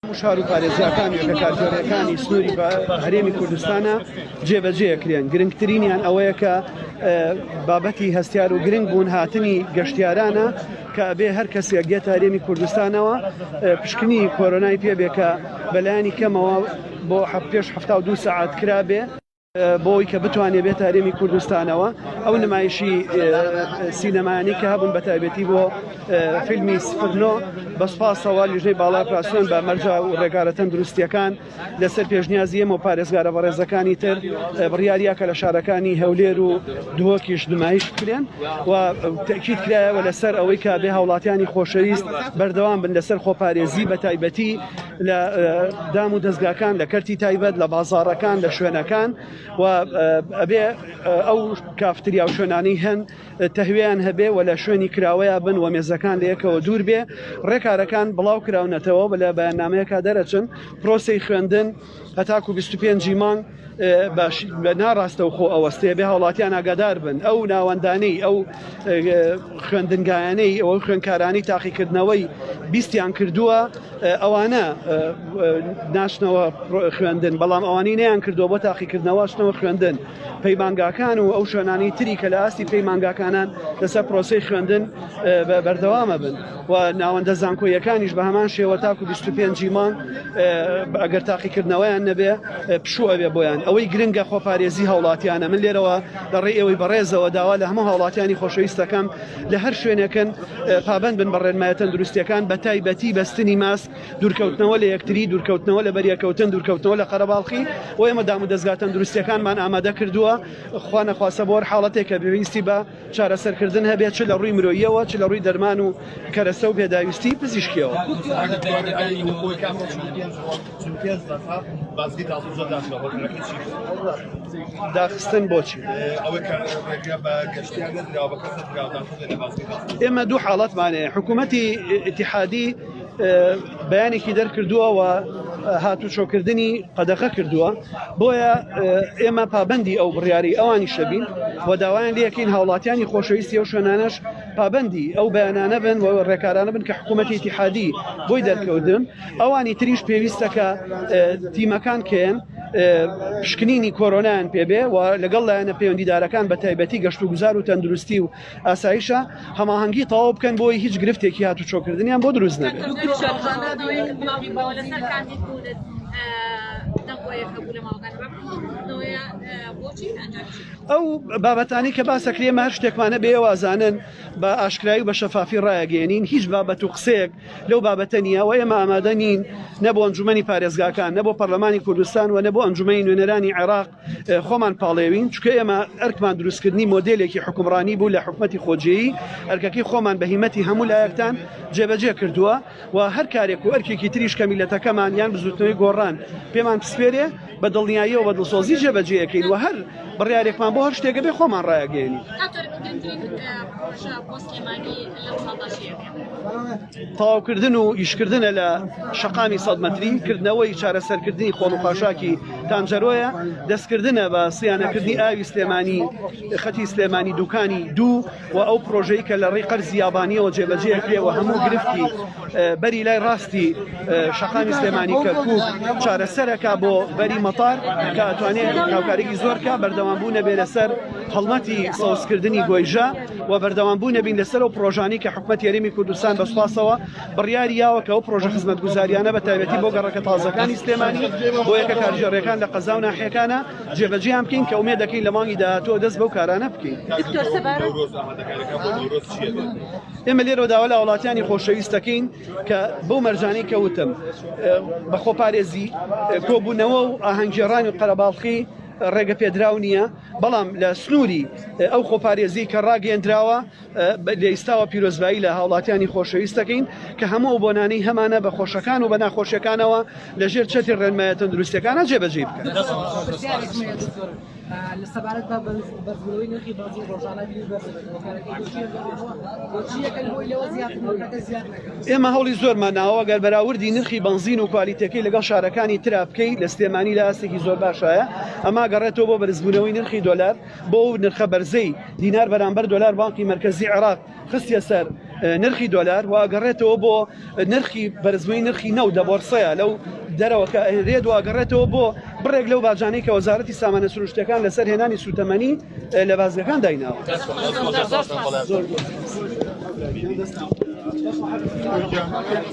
هەموو شار و پارێزگاکان و یەکە کارگێڕییەکانی سنووری هەرێمی کوردستانە جێبەجێ کرێن، گرنگترینیان ئەوەیە کە بابەتی هەستیار و گرنگ بوون هاتنی گەشتیارانە کە ئەبێ هەر کەسێک دێتە هەرێمی کوردستانەوە پشکنی کۆرۆنای پێ بێ کە بەلایەنی کەمەوە بۆ پێش 72 سەعات کرابێ. بۆ ئەوەی کە بتوانێت بێتە هەرێمی کوردستانەوە ئەو نمایشی سینەمایانی کە هەبوون بە تایبەتی بۆ فیلمی سفرنۆ بە سوپاسەوە لیژنەی باڵای ئۆپراسیۆن بە مەرجە و ڕێکارە تەندروستیەکان لەسەر پێشنیازی ئێمە و پارێزگارە بەڕێزەکانی تر بڕیاریا کە لە شارەکانی هەولێر و دهۆکیش نمایش بکرێن و تەکید کرایەوە لەسەر ئەوەی کە بێ هاوڵاتیانی خۆشەویست بەردەوام بن لەسەر خۆپارێزی بە تایبەتی لە دام و دەزگاکان لە کەرتی تایبەت لە بازاڕەکان لە شوێنەکان و ئەبێ ئەو کافتریا و شوێنانەی هەن تەهویان هەبێ و لە شوێنی کراوەیە بن و مێزەکان لە یەکەوە دوور بێ ڕێکارەکان بڵاو کراونەتەوە بە لە بەیاننامەیەکە دەرەچن پرۆسەی خوێندن هەتاکو 25 مانگ بە ناڕاستەوخۆ ئەوەستێ بێ هاوڵاتیان ئاگادار بن ئەو ناوەندانەی ئەو خوێندنگایانەی ئەو خوێنکارانی تاقیکردنەوەی بیستیان کردووە ئەوانە ناچنەوە خوێندن بەڵام ئەوانی نیان کردووە بۆ تاقیکردنەوە چنەوە خوێندن پەیمانگاکان و ئەو شوێنانی تری کە لە ئاستی پەیمانگاکانان لەسەر پرۆسەی خوێندن بەردەوامە بن و ناوەندە زانکۆیەکانیش بە هەمان شێوە تاکو 25 مانگ ئەگەر تاقیکردنەوەیان نەبێ پشوو ئەبێ بۆیان ئەوەی گرنگە خۆپارێزی هاوڵاتیانە من لێرەوە لە ڕێی ئێوەی بەڕێزەوە داوا لە هەموو هاوڵاتیانی خۆشەویستەکەم لە هەر شوێنێکن پابەند بن بە ڕێنمایە تەندروستیەکان بە تایبەتی بەستنی ماسک دوورکەوتنەوە لە یەکتری دوورکەوتنەوە لە بەریەکەوتن دوورکەوتنەوە لە قەرەباڵخی و ئێمە دام و دەزگا تەندروستیەکانمان ئامادە کردووە خوا نەخواستە بۆ هەر حاڵەتێک کە پێویستی بە چارەسەرکردن هەبێت چ لە ڕووی مرۆییەوە چ لە ڕووی دەرمان و کەرەسە و پێداویستی پزیشکیەوە. داخستن بۆچی؟ ئێمە دوو حاڵەتمان هەیە حکوومەتی ئیتیحادی بەیانێکی دەرکردووە و هاتوچۆکردنی قەدەغە کردووە بۆیە ئێمە پابندی ئەو بڕیاری ئەوانی شەبین و داوایان لەکەین هاوڵاتیانی خۆشەویستی ئەو شوێنانەش پابندی ئەو بەیانانە بن و ڕێکارانە بن کە حکوومەتی ئیتیحادی بۆی دەرکەوتن ئەوانی تریش پێویستە کە تیمەکان کێن پشکنینی کۆرۆنایان پێبێ و لەگەڵ لایەنە پەیوەندیدارەکان بە تایبەتی گەشت و گوزار و تەندروستی و ئاسایشە هەماهەنگی تەواو بکەن بۆی هیچ گرفتێکی هاتوچۆکردنیان بۆ دروست نەبێت. ئەو بابەتانی کە باسەکرێ ئێمە هەر شتێکمانە بێ وازانن بە ئاشکرایی و بە شەفافی ڕایەگەیەنین هیچ بابەت و قسەیەک لەو بابەتە نییە و ئێمە ئامادە نین نە بۆ ئەنجومەنی پارێزگاکان نە بۆ پەرلەمانی کوردستان و نە بۆ ئەنجومەنی نوێنەرانی عێراق خۆمان پاڵێوین چونکە ئێمە ئەرکمان دروستکردنی مۆدێلێکی حکومڕانی بوو لە حکومەتی خۆجێیی ئەرکەکەی خۆمان بە هیمەتی هەموو لایەکتان جێبەجێ کردووە و هەر کارێک و ئەرکێکی تریش کە میلەتەکەمان یان بزوتنەوەی گۆڕان پێمان بسپێرێ بە دڵنیاییەوە بە دڵسۆزی جێبەجێ ئەکەین و هەر بڕیارێکمان بۆ هەر شتێکە بێ خۆمان ڕایەگەیەنین. تەواوکردن و ئیشکردنە لە شەقامی سەد مەتری، کردنەوەی چارەسەرکردنی خۆڵ و خاشاکی تانجەرۆیە، دەستکردنە بە سیانەکردنی ئاوی سلێمانی خەتی سلێمانی دوکانی دوو و ئەو پرۆژەی کە لە ڕێی قەرزی یابانیەوە جێبەجێ کرێ و هەموو گرفتی بەری لای ڕاستی شەقامی سلێمانی کەرکوک چارەسەرەکە بۆ بەری مەتار کە ئەتوانێت هاوکاریی زۆرکە بەردەوام بوو نەبێ لەسەر هەڵمەتی سەوزکردنی گۆیژە و بەردەوام بوو نەبین لەسەر ئەو پرۆژانی کە حکومەتی هەرێمی کوردستان بە سوپاسەوە بڕیاری یاوە کە ئەو پرۆژە خزمەتگوزاریانە بە تایبەتی بۆ گەڕەکە تازەکانی سلێمانی بۆ یەکە کارگێڕیەکان لە قەزا و ناحیەکانە جێبەجێیان بکەین کە ئومێد دەکەین لە مانگی داهاتووە دەست بەو کارانە بکەین. دکتۆر سەبارەت ئێمە لێرەوە داوا لە هاوڵاتیانی خۆشەویست دەکەین کە بەو مەرجانەی کە وتم بە خۆپارێزی کۆبوونەوە و ئاهەنگگێڕانی و قەرەباڵخی ڕێگە پێدراو نییە بەڵام لە سنووری ئەو خۆپارێزی کە ڕاگەیەندراوە لە ئیستاوە پیرۆزبایی لە هاوڵاتیانی خۆشەویست دەکەین کە هەموو ئەو بۆنانەی هەمانە بە خۆشەکان و بە ناخۆشیەکانەوە لە ژێر چەتری ڕێنمایە تەندروستیەکانە جێبەجێی بکەن. سەبارەت بە بەرزبوونەوەی نرخی بەنزین ڕۆژانە بینی بەرز دەبێتەوە هۆکارەکەی بۆچییە بۆچییەکەن بۆی لەوە زیاتر نرخەکە زیاد نەکەن؟ ئێمە هەوڵی زۆرمان ناوە گەر بەراوردی نرخی بەنزین و کوالیتەکەی لەگەڵ شارەکانی ترا بکەی لە سلێمانی لە ئاستێکی زۆر باشایە ئەما گەڕێتەوە بۆ بەرزبوونەوەی نرخی دۆلار بۆ ئەو نرخە بەرزەی دینار بەرامبەر دۆلار بانقی مەرکەزی عێراق خستیە سەر. نرخی دۆلار و ئەگەڕێتەوە بۆ نرخی بەرزبووی نرخی نەوت لە بۆرسەیە لەو دەرەوە کە ئەهێنرێت و ئەگەڕێتەوە بۆ بڕێک لەو باجانەی کە وەزارەتی سامانە سروشتەکان لەسەر هێنانی سوتەمەنی لە بازگەکان دایناوە.